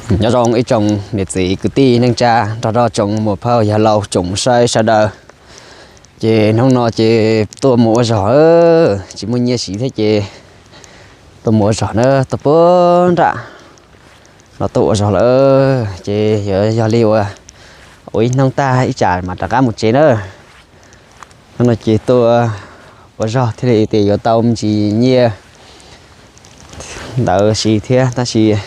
Nyob zoo ib tsoom niam txiv kwv tij neej tsa nrog rau tsoom muam phauj yawg laus tsoom saib sawv daws. Ces hnub no ces tuaj mus ua zog, tsis muaj nyiaj siv thiab ces tuaj mus ua zog na, tuaj puag nram no tuaj ua zog lawm. Ces yog, yog li ua, ua ib hnub tag ib tsam mam rov qab mus tsev na. Hnub no ces tuaj ua zog thiaj li tias yuav tau me ntsis nyiaj ntawd siv thiab, tab sis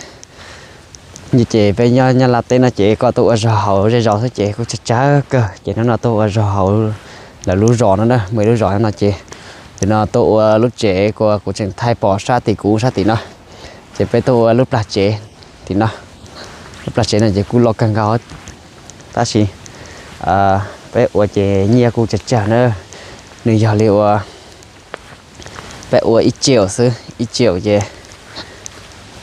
nyiaj ces peb nyob Nyab Laj teb no ces koj tuaj ua zog hauv zej zos xwb ces kuj tsawg tsawg kawg. Ces hnub no tuaj ua zog hauv lawv lub zos no na, muaj ib lub zos no ces nim no tuaj ua lub tsev, kuv, kuv tseem thaij pom sab tim kuv sab tim no, ces peb tuaj ua lub plag tsev tim no. Lub plag tsev no ces kuj loj kawg nkaus, tab sis peb ua ces nyiaj kuj tsawg tsawg na. Nws yog li ua, peb ua ib triệu xwb, ib triệu ces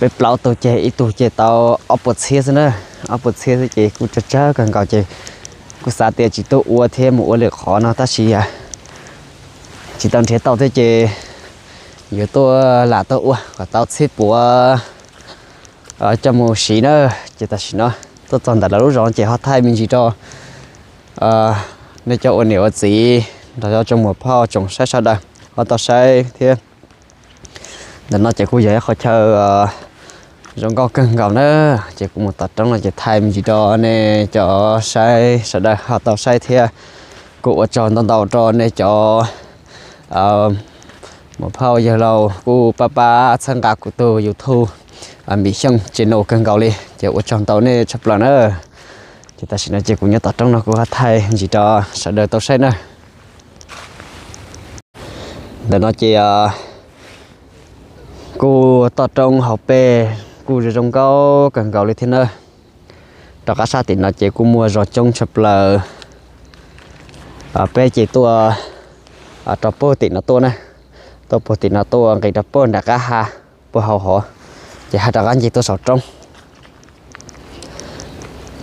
peb plaub tug ces ib tug ces tau ob puas txhiab xwb na. Ob puas txhiab xwb ces kuj tsawg tsawg kawg nkaus ces kuj xav tias tsis tuaj ua thiab mus ua lwm qhov no tab sis tsis tau nrhiav tau thiab ces yuav tuaj lam tuaj ua kom tau txhiab puav coj mus siv na. Ces tam sim no tuaj txog ntawm lawv lub zos ces ho thaij me ntsis rau nej cov ua niam ua txiv nrog rau tsoom muam phauj tsoom saib sawv daws ho tau saib thiab. Ntawm no ces kuj yog ib qhov chaw zoo nkauj kawg nkaus na, ces kuv mus tom roob no ces thaij me ntsis rau nej cov saib sawv daws ho tau saib thiab. Kuj ua tsaug ntau ntau rau nej cov muam phauj yawg laus kuj pab pab txhawb nqa kuv tus YouTube Npis Xyooj channel kawg nkaus li, ces ua tsaug ntau nej tshaj plaws na. Ces tam sim no ces kuv nyob tom roob no kuv ho thaij me ntsis rau sawv daws tau saib na. Ntawm no ces kuj toj roob hauv pes kuj zoo zoo nkauj kawg nkaus li thiab na. Rov qab sab tim no ces kuj muaj zos coob tshaj plaws. Peb ces tuaj rau puag tim no tuaj na, tuaj puag tim no tuaj nqis rau puag nram qab ha, puag hauv hov, ces ho rov qab ncig tuaj saum roob.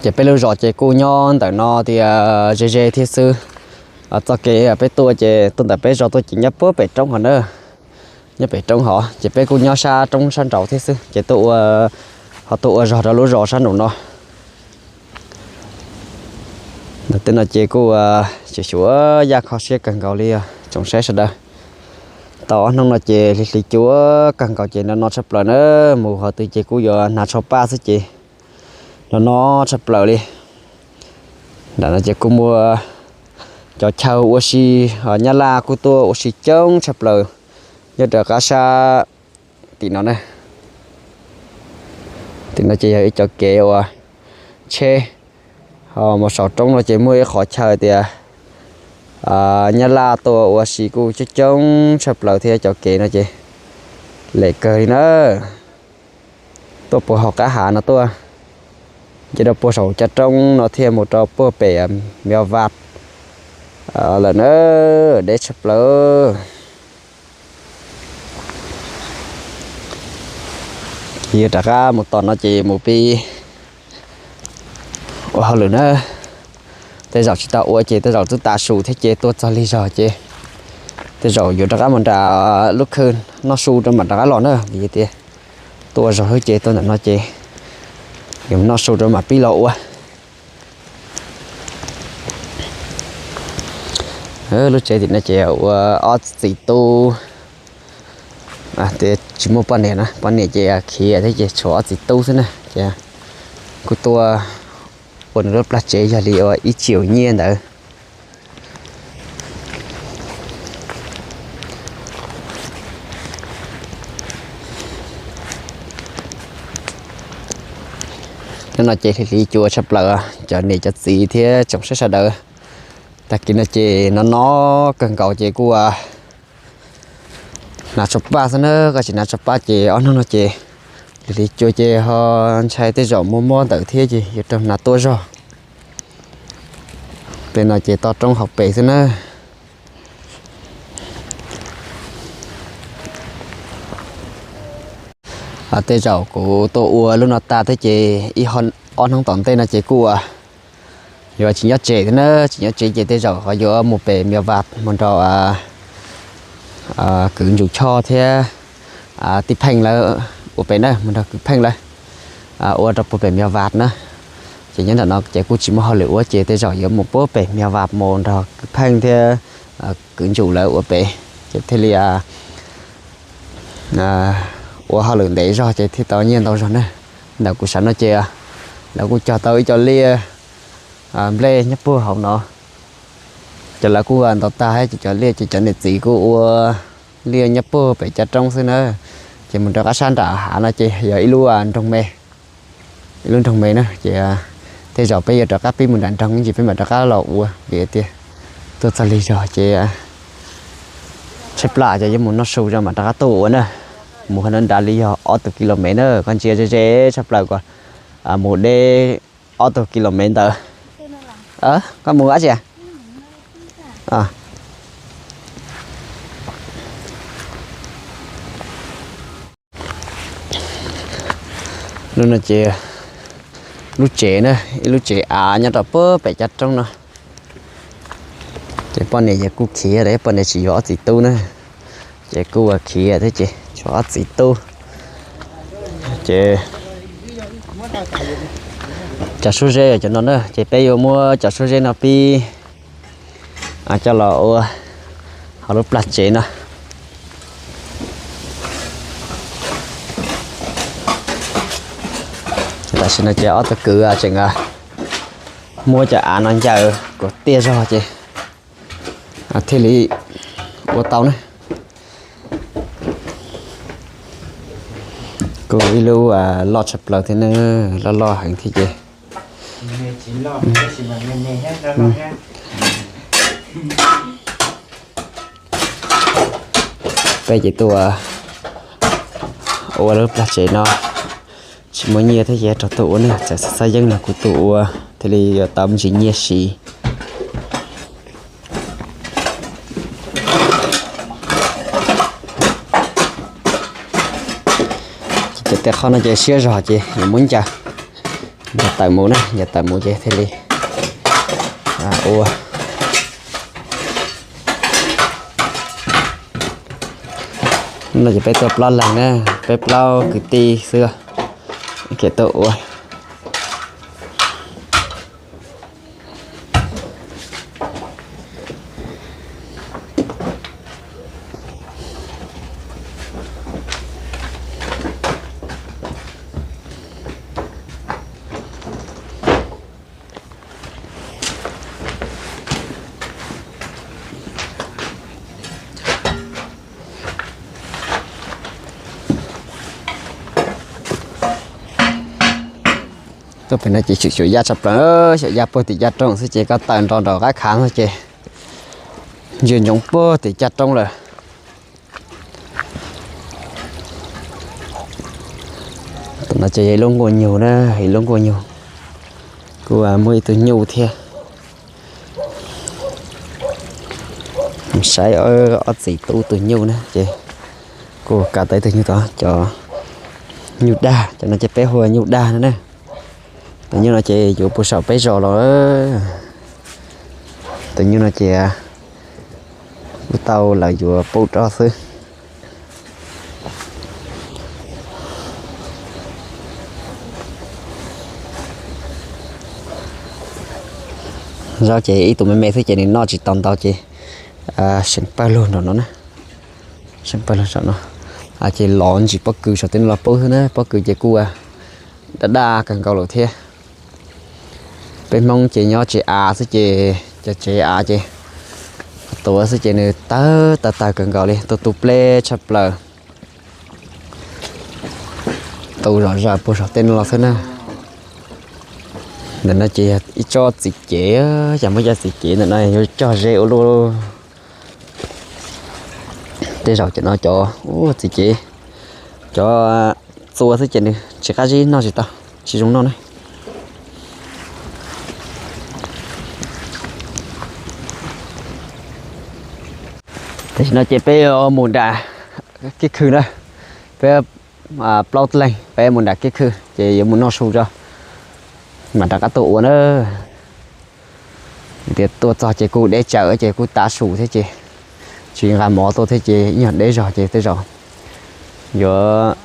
Ces peb lub zos ces kuj nyob ntawm no tias ze ze thiab xwb. Txoj kev peb tuaj ces tuaj ntawm peb zos tuaj ces nyob puag pem roob hov na, nyob pem roob hov ces peb kuj nyob sab roob sab nraud thiab xwb ces tuaj ua, ho tuaj ua zog rau lub zos sab nraum no. Ntawm tej no ces kuj xyuam xyuam yaj kho siab kawg nkaus li os tsoom saib sawv daws. Tau ob hnub no ces hli hli cua kawg nkaus ces no no tshaj plaws na, mus qhov twg ces kuj yuav hnav tsho paj xwb ces no no tshaj plaws li. Nram no ces kuj muaj cov chaw ua si, Nyab Laj kuj tuaj ua si coob tshaj plaws nyob rau qab sab tim no na. Tim no ces yog ib cov kev uas tsheb ho mus saum roob no ces muaj ib qhov chaw tias Nyab Laj tuaj ua si kuj coob coob tshaj plaws thiab, cov kev no ces lem kawg li na. Tuaj puag hauv qab hav no tuaj, nce rau puag saum cov roob no thiaj mus rau puag pem Mia Vaj lawm na, deb tshaj plaws. Ces yuav rov qab mus tom no ces mus pib ua hauj lwm na. Tej zaum tsis tau ua ces tej zaum twb tav su thiab ces tuaj txog lig zog ces tej zaum yuav rov qab mus nram lub khw noj su rau mam rov qab los na, vim tias tuaj ua zog xwb ces tuaj ntawm no ces yuav noj su rau mam pib los ua. Lub tsev tim no ces ua ob txiv tub, tsis muaj poj niam na, poj niam ces khiav thiab ces tshuav ob txiv tub xwb na ces kuj tuaj ua nws lub plag tsev yog li ua ib triệu nyiaj ntawd. Hnub no ces hli hli cua tshaj plaws, cov niam cov txiv thiab tsoom saib sawv daws. Tag kis no ces no no kawg nkaus ces kuj hnav tsho paj xwb na, koj tsis hnav tsho paj ces ob hnub no ces hli hli cua ces ho ntshai tej zaum muaj mob ntawd thiab ces yuav raug hnav tuaj zog. Tej no ces toj roob hauv pes xwb na. Tej zaum kuv tuaj ua lub no tag thiab ces ib ob hnub tom ntej no ces kuj yuav tsis nyob tsev thiab na, tsis nyob tsev ces tej zaum ho yuav mus pem Mia Vaj mus nrog kwv Ntsuj Choj thiab tij Pheej lawv ua pem na, mus nrog kwv Pheej lawv ua rau puag pem Mia Vas na. Ces nyob nram no ces kuj tsis muaj hauj lwm ua ces tej zaum yuav mus puag pem Mia Vas mus nrog kwv Pheej thiab kwv Ntsum lawv ua pem, ces thiaj li ua hauj lwm ntev zog ces thiaj tau nyiaj ntau zog na. Ntawm kuv sav no ces lawv kuj cog tau ib co liaj nplej nyob puag hauv no. Ces lawv kuj ntaus tag ces cov liaj ces cov niam txiv kuj ua liaj nyob puag pem caj roob xwb na. Ces mus rau qab sab nram hav no ces yog ib lub nroog me, ib lub nroog me na. Ces tej zaum peb yuav rov qab pib mus nram nroog ib ntsis peb mam rov qab los ua vim tias tuaj txog lig zog ces tshaib plab ces yuav mus noj su zog mam rov qab tuaj ua na. Mus hov no nrad li yog ob tug kis lus mev na, koj ntsia ze ze tshaj plaws ko, mus deb ob tug kis lus mev ntawd. Koj mus dab tsi? Lub no ces lub tsev na, ib lub tsev av nyob rau puag pem caj roob no. Ces poj niam ces kuj khiav lawm, poj niam tsis yuav ob txiv tub na, ces kuj ua khiav thiab ces tshuav ob txiv tub. Ces cov suab zeb yog cov no na, ces peb yuav muab cov suab zeb no pib coj los ua hauv lub plag tsev no. Tam sim no ces ob tug kwv tseem muab cov av no ncaws kom tiaj zog ces thiaj li ua tau na. Kuj ib lub loj tshaj plaws thiab na, loj loj heev thiab ces peb ces tuaj ua lub plag tsev no tsis muaj nyiaj thiab ces rau tuaj ua ne, txawm xav xav yeeb no kuv tuaj ua thiaj li yuav tau me ntsis nyiaj siv. Ces tej qhov no ces siab zog ces yuav muab ncaws, ncaws tawm mus na, ncaws tawm mus ces thiaj li ua. No ces peb tuaj plaub leeg na, peb plaub kwv tij xwb, khiav tuaj ua. Tuaj pem no ces xyuam xyuam yaj tshaj plaws, xyuam yaj puag tim caj roob xwb ces koj tawm nrov nraum qab khav xwb ces ntsia ntsoov puag tim caj roob lawm. Tam no ces yog ib lub nkuaj nyuj na, ib lub nkuaj nyuj. Kuj muaj ib tug nyuj thiab. Saib ob txiv tub tus nyuj na ces kuj kav tau ib tug nyuj tod, cov nyuj dag, cov no ces peb hu nyuj dag no na. Tus nyuj no ces yuav puag saum peb zos los. Tus nyuj no ces kuj tau lawv yuav pub rau xwb. Zaub ces ib tug me me xwb ces nws noj tsis tau ntau ces seem pawg lug nraum no na. Seem pawg lug saum no ces lov ntsis pob kws saum tej no los pub xwb na, pob kws ces kuj daj daj kawg nkaus lawm thiab. Peb Hmoob ces nyob tsev av xwb ces cov tsev av ces tuav xwb ces nws tawg tawg tawg kawg nkaus li, tu tu pleb tshaj plaws. Tu zom zaws puag saum tej no los xwb na. Ntawm no ces yog ib tsob txiv cev, yog muab cov txiv cev ntawm no yuav cog ze ua luaj. Tej zaum cov no cov txiv cev, cov txua xwb ces nws tsis qab zib noj tsis tau, tsis zoo noj na. Tam sim no ces peb yuav mus nram kiab khw na, peb plaub leeg peb mus nram kiab khw ces yuav mus noj su tso, mam rov qab tuaj ua na. Tias tuaj txog ces kuj deb tsawv ces kuj tav su thiab ces tsis nqa mov tuaj thiab ces ib nyuag deb zog ces tej zaum yuav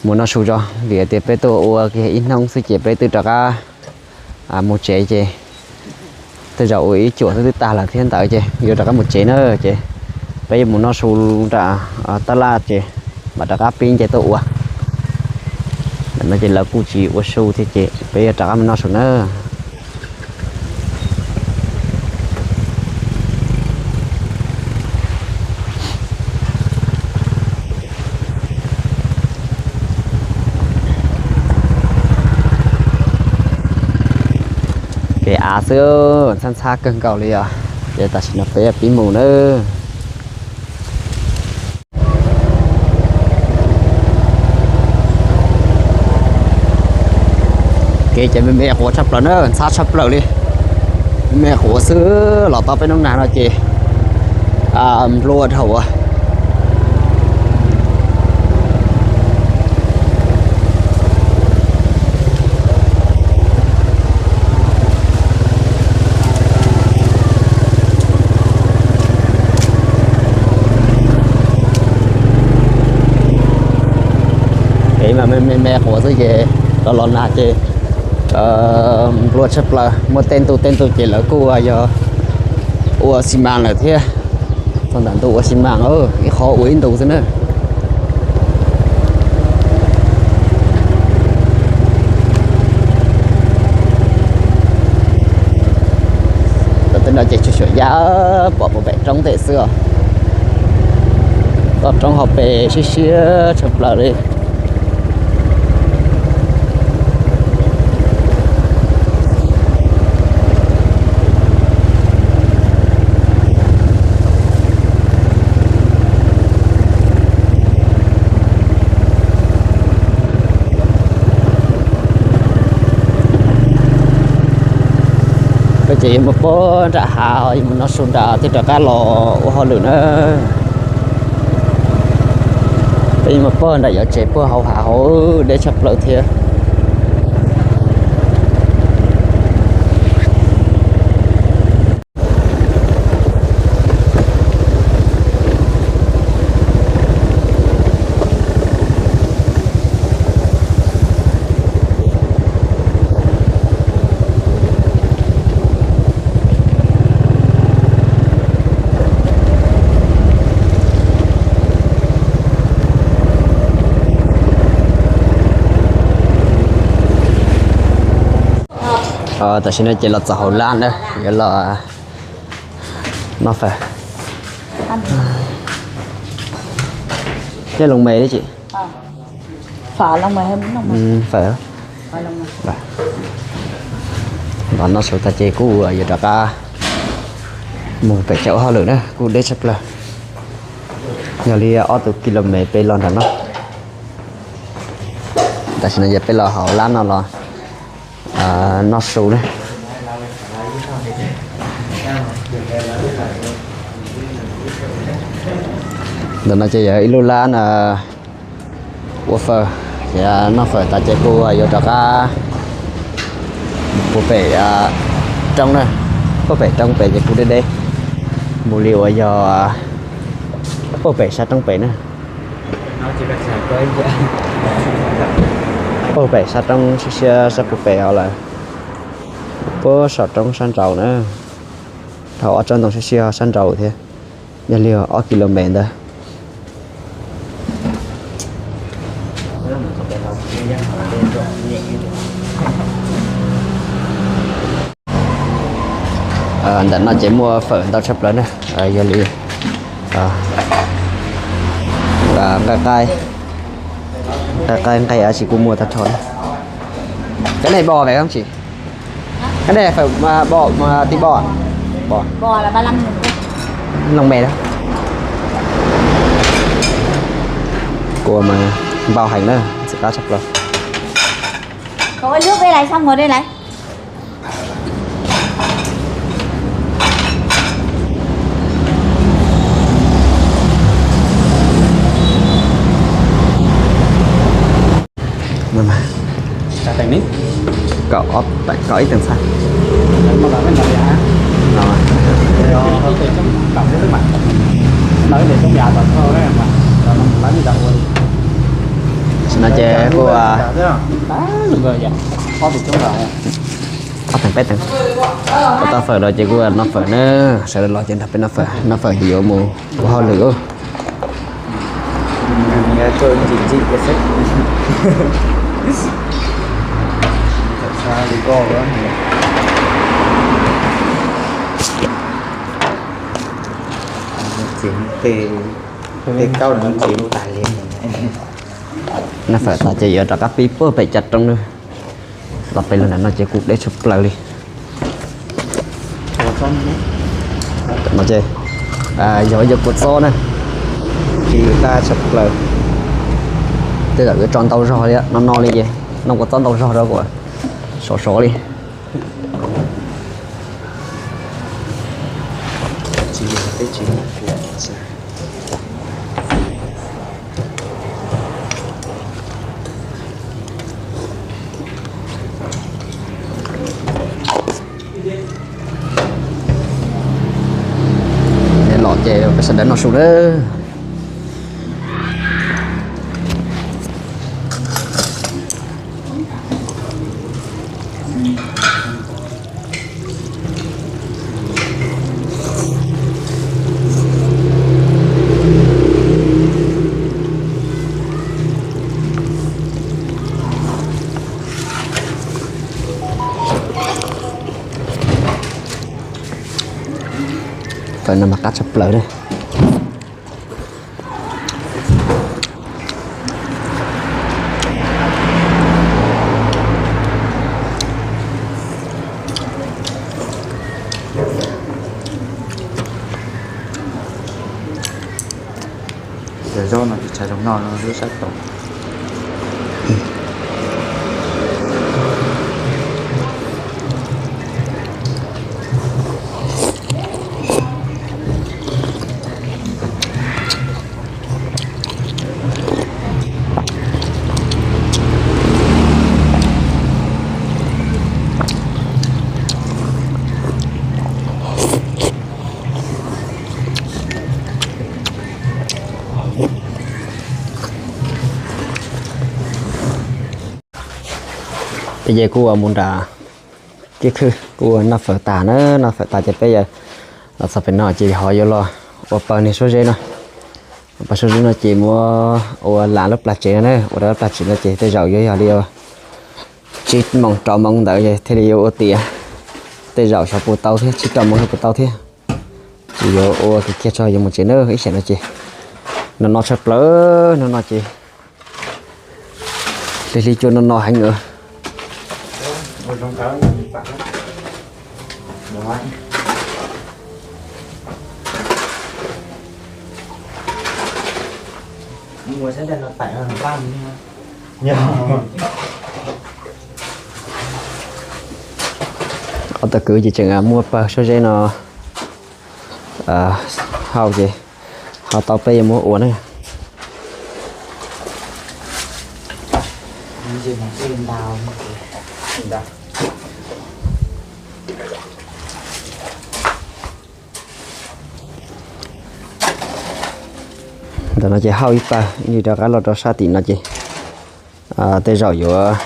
mus noj su tso, vim tias peb tuaj ua kiag ib hnub xwb ces peb twb rov qab mus tsev ces tej zaum ua ib cuam xwb twb tag lawm thiab ntawd ces yuav rov qab mus tsev na. Ces peb yuav mus noj su nram tab laj ces mam rov qab pib nce tuaj ua. Ntawm no ces lawv kuj tsis ua su thiab ces peb yuav rov qab mus noj su na. Kev av xwb, ntxhab ntxhab kawg nkaus li os. Ces tam sim no peb pib mus na. Kev ces me me quav tshaj plaws na, ntxhab tshaj plaws li. Me me quav xwb los tau peb hnub nag no ces nplua dhau. Kev mas me me quav xwb ces los los nag ces nplua tshaj plaws, muaj tej ntu tej ntu ces lawv kuj yog ua xi mas lawm thiab. Txog ntawm ntu ua xi mas, ib qho ua ib ntu xwb na. Tom tej no ces tsuas xyuam yaj pom puag pem roob tej xwb os. Toj roob hauv pes siab siab tshaj plaws li. Peb ces yuav mus puag nram hav, yuav mus noj su nram thiab rov qab los ua hauj lwm na. Peb yuav mus puag nram yuav tsev puag hauv hav hauv, deb tshaj plaws thiab. Tam sim no ces los txog hauv lab na, yuav los noj fawm. Nyob Loos Mes tsis? Fawm. Los noj su tag ces kuj yuav rov qab mus pem chaw ua hauj lwm na, kuj deb tshaj plaws. Yog li ob tug kis lus mev peb los nram no. Tam sim no ces peb los hauv lab no los noj su na. Ntawm no ces yog ib lub lab ua fawm, ces noj fawm tas ces kuj yuav rov qab puag pem roob na. Puag pem roob pem ces kuj deb deb mus li uas yog puag pem sab roob pem na. Puag pem sab roob siab siab sab puag pem hauv lawm, puag saum roob sab nraud na. Dhau ob tsob ntoo siab siab sab nraud thiab, yog li ob kis lus mev ntawd. Ntawm no ces muaj fawm ntau tshaj plaws na, yog li nqaij qaib, nqaij qaib nqaij ab tsi kuj muaj tag nrho na. Cái này bò phải không chị? Cái này phải bò, thịt bò à? Bò. Bò là ba lăm nghìn. Lòng mè đó. Cua mà bao hành đó, sẽ có sắp rồi. Cậu ơi, nước đây này, xong rồi đây này. Cậu ốp tại cậu ít tiền sao? Rồi. No ces kuj ob teev peb teev, kuv tau fawm los ces kuj noj fawm na, sawv daws los ces nrog peb noj fawm, noj fawm ces yuav mus ua hauj lwm. Noj fawm tas ces yuav rov qab pib puag pem cov roob na. Los pem lub nram no ces kuj deb tshaj plaws li. No ces yog ib co kua txob na, tsis tas tshaj plaws. Tej zaum yuav tso ntau zog li no no li ces noj kua txob ntau zog rau kom sov sov li. Los ces peb sawv daws noj su nawb. Fawm no mas qab tshaj plaws na. Cov zaub no tsis tshav zoo noj no lub sab tod. Peb ces kuj mus nram kiab khw kuj noj fawm tas na, noj fawm tas ces peb los txog pem no ces ho yuav los ua pawg niag suab zeb no. Ua pawg suab zeb no ces muab ua lam lub plag tsev no na, ua rau lub plag tsev no ces tej zaum yuav yog li tsib moos rau moos ntawd thiaj li yuav ua tiav. Tej zaum xyov puas tau thiab, tsib rau moos xyov puas tau thiab. Ces yuav ua kiag kiag tso yuav mus tsev na, ib xyem no ces no no tshaj plaws, no no ces lig lig cua no no heev. Ob tog kwv ces tseem muab pawg suab zeb no hau ces ho tau peb yuav muab ua na. Ntawm no ces hau ib pawg, rov qab los rau sab tim no ces tej zaum yuav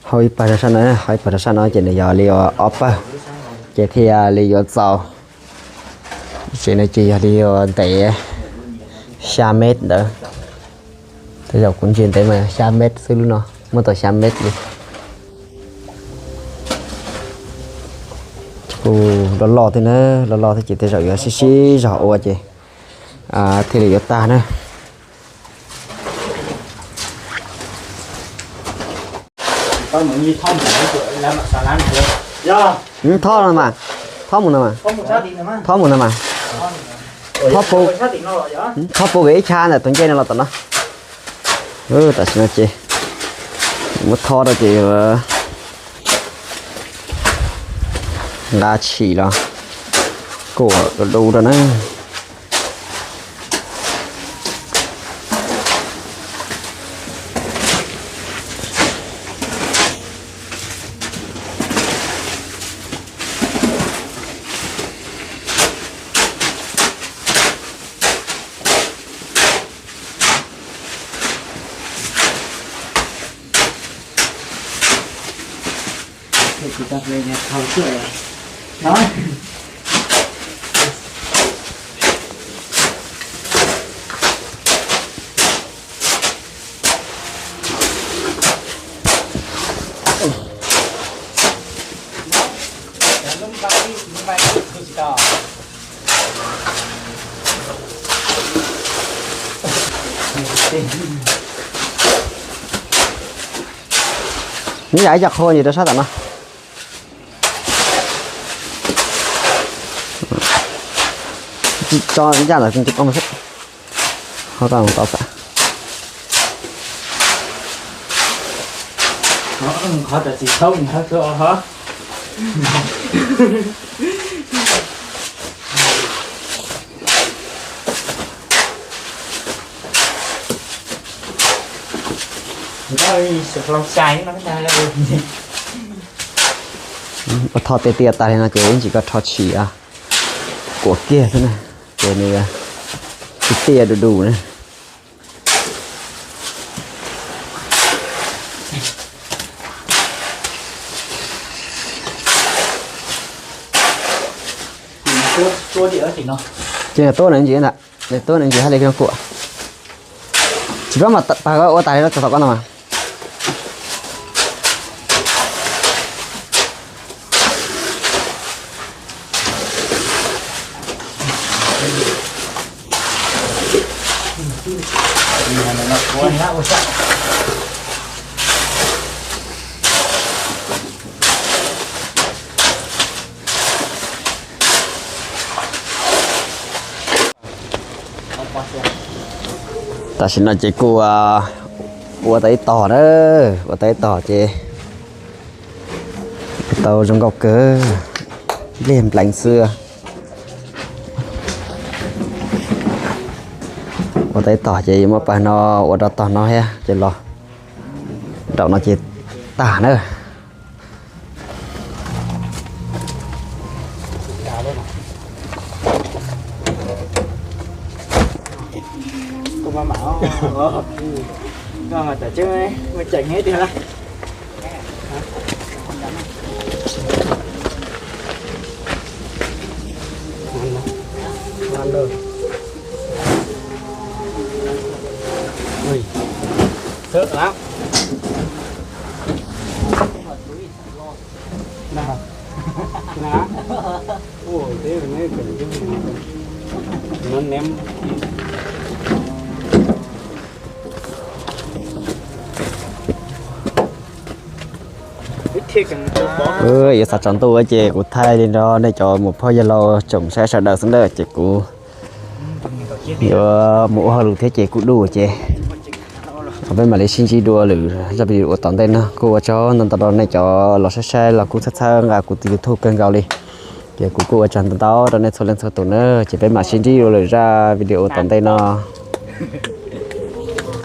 hau ib pawg rau sab no, hau ib pawg rau sab no ces nws yog li ob pawg, ces thiaj li yuav txaus. Tsev no ces yog li ntev xya mev ntawd. Tej zaum kuv ntsia ntev mas xya mev xwb, lub no muaj tau xya mev li. Kuj loj loj thiab na, loj loj thiab ces tej zaum yuav sib sib zog ua ces thiaj li yuav tag na. Thob no mas, thob mus no mas, thob mus no mas, thob puv, thob puv kiag ib chav ntawm tus ncej no los tom no. Tam sim no ces muab thob rau ces nqa tshis los kuam du du rau na. Neb yam ib co qhua ntsis rau sab tom no. Tso ncaj ntawm tus qo no xwb. Ho tau tau xav. Qhov tam sim thaub nws hab kawg ho. Ua tho tiag tiag tas li no ces ib ntsis koj rho tshis kuam kiag xwb na, ces nws tsis tiaj du du na. Ces tuab na ntsis ntag, tuab na ntsis hab li kuam. Tsis paub mas tag ua tas li no txog tom koj no mas. Tam sim no ces kuj ua tau ib tog na, ua tau ib tog ces tau zoo nkauj kawg, npliag npleev xwb. Ua tau ib tog ces yuav muab pab no ua rau tog no thiab ces los nraum no ces tag na. Yuav xav tsaus ntuj ces kuv thaij li no nej cov mus phauj yawg laus tsoom saib sawv daws xwb ntawd ces kuv yuav mus ua hauj lwm thiab ces kuj dub ces peb mam li sib ntsib dua lwm zaj video tom ntej no. Kuj ua tsaug ntau ntau rau nej cov los saib saib los kuj txhawb txhawb nqa kuv tus YouTube kawg nkaus li. Ces kuv kuj ua tsaug ntau ntau rau nej txhua leej txhua tus na, ces peb mam sib ntsib dua lwm zaj video tom ntej no.